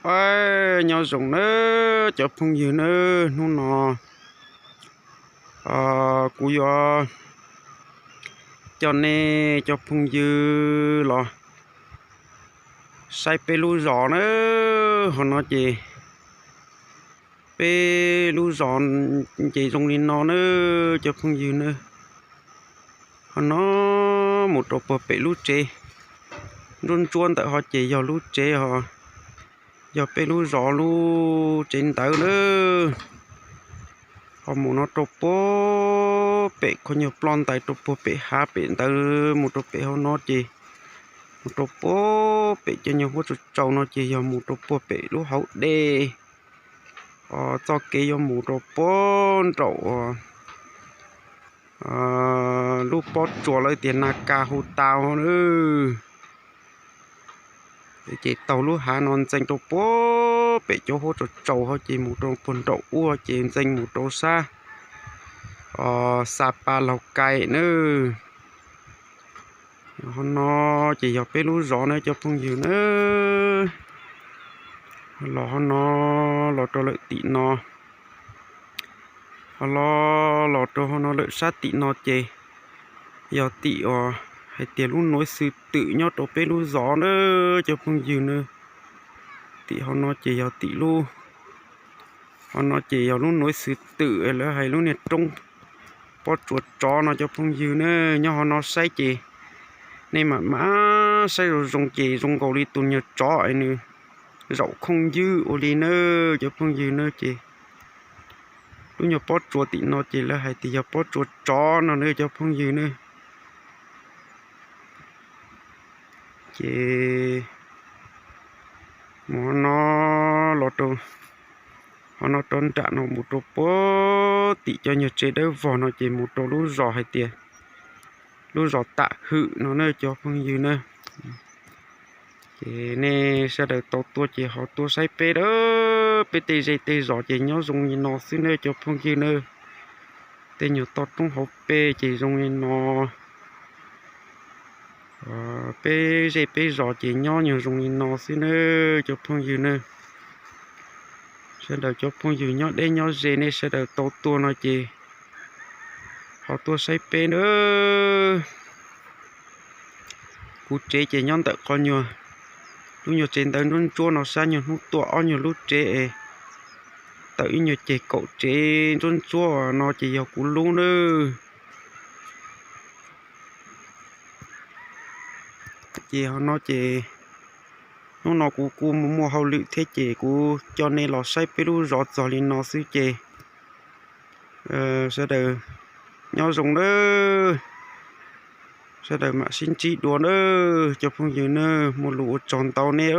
Pab nyob zoo nawb cov phooj ywg nawb, hnub no kuv yuav coj nej cov phooj ywg los saib peb lub zos nawb. Ho no ces peb lub zos ces zoo li no nawb cov phooj ywg nawb. Ho no mus rau puag pem lub tsev ntsuab ntsuab ntawm ho ces yog lub tsev ho, yog peb lub zos lub tsev ntawd nawb. Ho mus no rau puag pem qhov nyuag ploj ntawd rau puag pem hav pem ntawd mus rau pem hauv no ces mus rau puag pem cov nyuag huab tsaus tsaus no ces yog mus rau puag pem lub hauv dej. Ho txoj kev yuav mus rau puag nraum lub pob tsuas lawv tias Na Ka Hu Tau nawb. Ces taug lub hav no ntxeev rau puag pem cov huab tsaus tsaus ho ces mus rau puag nraum ub ces ntxeev mus rau sab Xa Pa Laus Kais nawb. Ho no ces yog peb lub zos nawb cov phooj ywg nawb. Los ho no los rau lawm tim no, ho los los rau ho no lawm sab tim no ces yog tim uas hais tias lub nuav xwm twm nyob rau peb lub zos nawb cov phooj ywg nawb. Tim ho no ces yog tim lub, ho no ces yog lub nuav xwm twm lawv hais lub niag roob pob tsuas tsov no cov phooj ywg nawb. Nyob ho no saib ces nej mam mam saib zoo zoo ces zoo nkaus li tus nyuag tsov es nws zaum khooj ywg ua li nawb cov phooj ywg nawb. Ces lub nyuag pob tsuas tim no ces lawv hais tias yog pob tsuas tsov no nawb cov phooj ywg nawb. Ces mus ho no los rau, ho no rau nram no mus rau puag tim cov nyuag tsev dawb vog no ces mus rau lub zos hais tias lub zos Tam Hwm no nawb cov phooj ywg nawb. Ces nej sawv daws tau tuaj ces ho tuaj saib peb a, peb tej zej tej zos ces nyob zoo li no xwb nawb cov phooj ywg nawb. Tej nyuag toj roob hauv pes ces zoo li no. Peb zej peb zos ces nyob nyuag zoo li no xwb nawb cov phooj ywg nawb. Sawv daws cov phooj ywg nyob deb nyob ze nej sawv daws tau tuaj no ces ho tuaj saib peb nawb. Kuv tsev ces nyob ntawm qhov nyuag, lub nyuag tsev ntawd ntsuab ntsuab no sab nyuag hnub tuaj ob nyuag lub tsev es tawm ib nyuag ceg kaum tsev ntsuab ntsuab no ces yog kuv lub nawb. Ces ho no ces hnub no kuv kuj muaj hauj lwm thiab ces kuv coj nej los saib peb lub zos txog li no xwb ces sawv daws nyob zoo nawb. Sawv daws mam sib ntsib dua nawb cov phooj ywg nawb, muaj lus ua tsaug ntau nej.